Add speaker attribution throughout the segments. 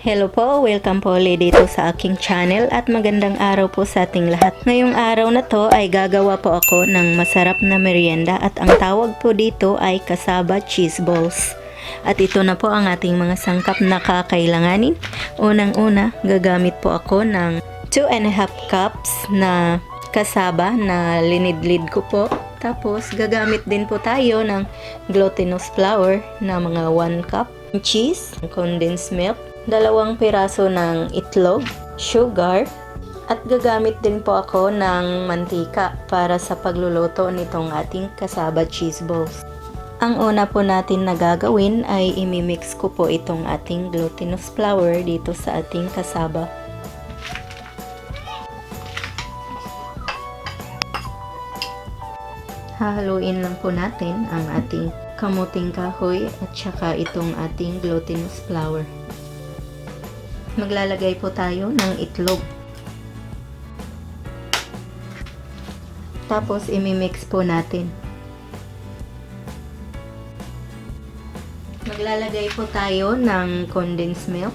Speaker 1: Hello po, welcome po ulit dito sa aking channel at magandang araw po sa ating lahat. Ngayong araw na to ay gagawa po ako ng masarap na merienda at ang tawag po dito ay cassava cheese balls. At ito na po ang ating mga sangkap na kakailanganin. Unang-una, gagamit po ako ng 2.5 cups na cassava na linidlid ko po. Tapos, gagamit din po tayo ng glutinous flour na mga 1 cup, cheese, condensed milk, dalawang piraso ng itlog, sugar, at gagamit din po ako ng mantika para sa pagluluto nitong ating cassava cheese balls. Ang una po natin na gagawin ay imimix ko po itong ating glutinous flour dito sa ating cassava. Hahaluin lang po natin ang ating kamuting kahoy at saka itong ating glutinous flour. Maglalagay po tayo ng itlog. Tapos imimix po natin. Maglalagay po tayo ng condensed milk.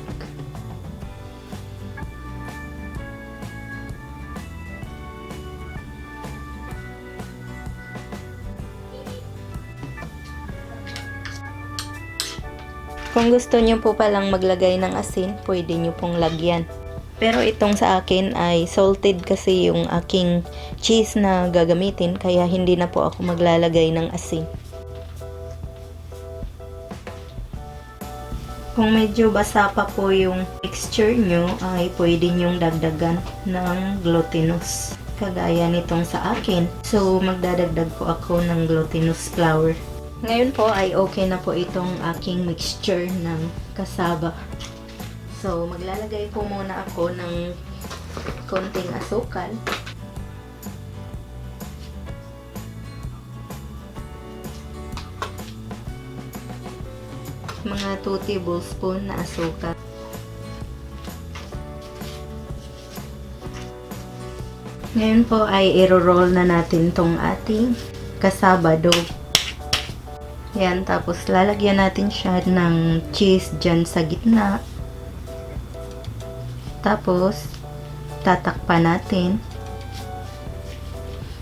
Speaker 1: Kung gusto nyo po palang maglagay ng asin, pwede nyo pong lagyan. Pero itong sa akin ay salted kasi yung aking cheese na gagamitin, kaya hindi na po ako maglalagay ng asin. Kung medyo basa pa po yung mixture nyo, ay pwede nyong dagdagan ng glutinous. Kagaya nitong sa akin. So, magdadagdag po ako ng glutinous flour. Ngayon po ay okay na po itong aking mixture ng cassava. So, maglalagay po muna ako ng konting asukal. Mga 2 tablespoon na asukal. Ngayon po ay i-roll na natin tong ating cassava dough. Yan, tapos lalagyan natin siya ng cheese dyan sa gitna. Tapos, tatakpan natin.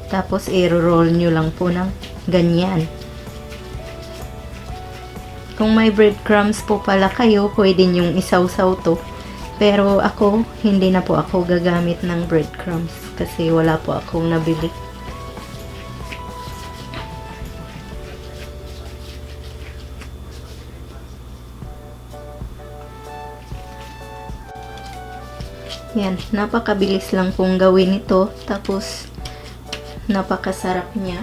Speaker 1: Tapos, i-roll nyo lang po ng ganyan. Kung may breadcrumbs po pala kayo, pwede nyong isawsaw to. Pero ako, hindi na po ako gagamit ng breadcrumbs kasi wala po akong nabili. Yan, napakabilis lang pong gawin ito. Tapos, napakasarap niya.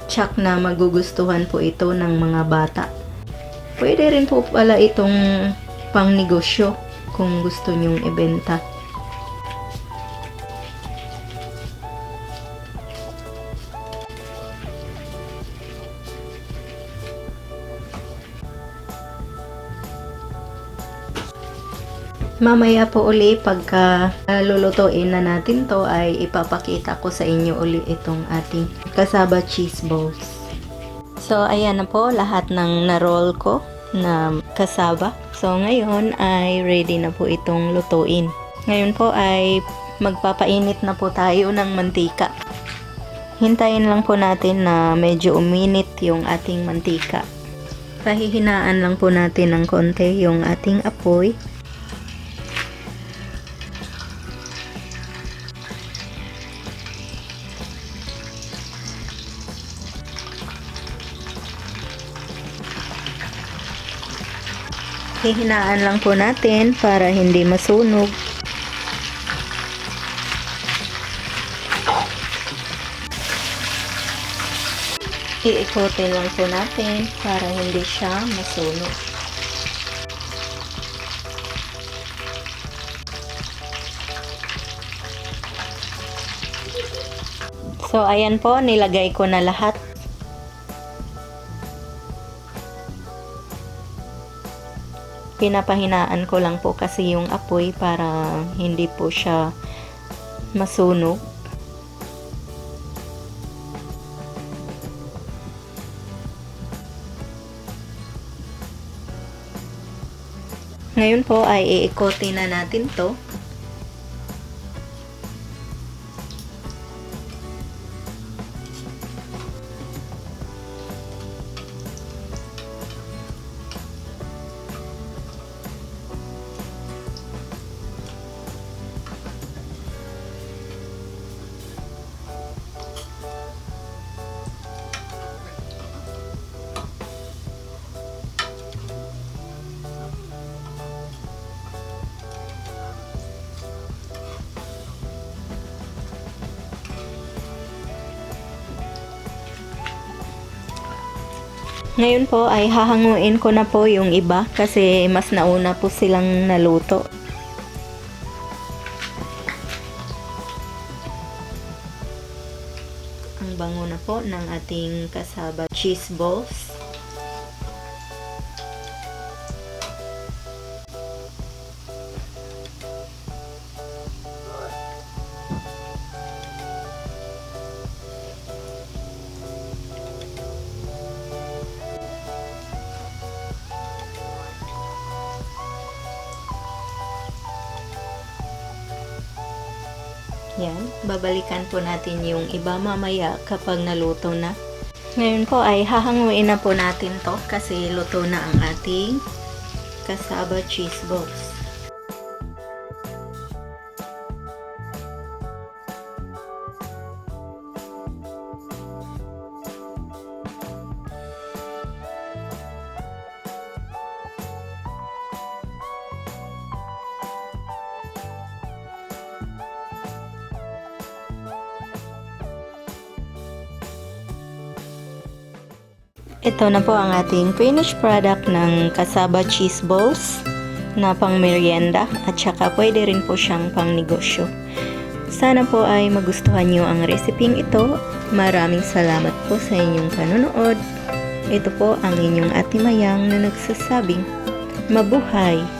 Speaker 1: Tsak na magugustuhan po ito ng mga bata. Pwede rin po pala itong pang negosyo kung gusto nyong ibenta. Mamaya po uli pagka lulutuin na natin to ay ipapakita ko sa inyo uli itong ating cassava cheese balls. So ayan na po lahat ng na-roll ko na cassava. So ngayon ay ready na po itong lutuin. Ngayon po ay magpapainit na po tayo ng mantika. Hintayin lang po natin na medyo uminit yung ating mantika. Pahihinaan lang po natin ng konti yung ating apoy. Hihinaan lang po natin para hindi masunog. Iikotin lang po natin para hindi siya masunog. So, ayan po, nilagay ko na lahat. Pinapahinaan ko lang po kasi yung apoy para hindi po siya masunog. Ngayon po ay iikotin na natin to. Ngayon po ay hahanguin ko na po yung iba kasi mas nauna po silang naluto. Ang bango na po ng ating cassava cheese balls. Yan, babalikan po natin yung iba mamaya kapag naluto na. Ngayon po ay hahanguin na po natin to kasi luto na ang ating cassava cheese balls. Ito na po ang ating finished product ng cassava cheese balls na pang merienda at saka pwede rin po siyang pang negosyo. Sana po ay magustuhan niyo ang reseping ito. Maraming salamat po sa inyong panonood. Ito po ang inyong Ate Mayang na nagsasabing, mabuhay!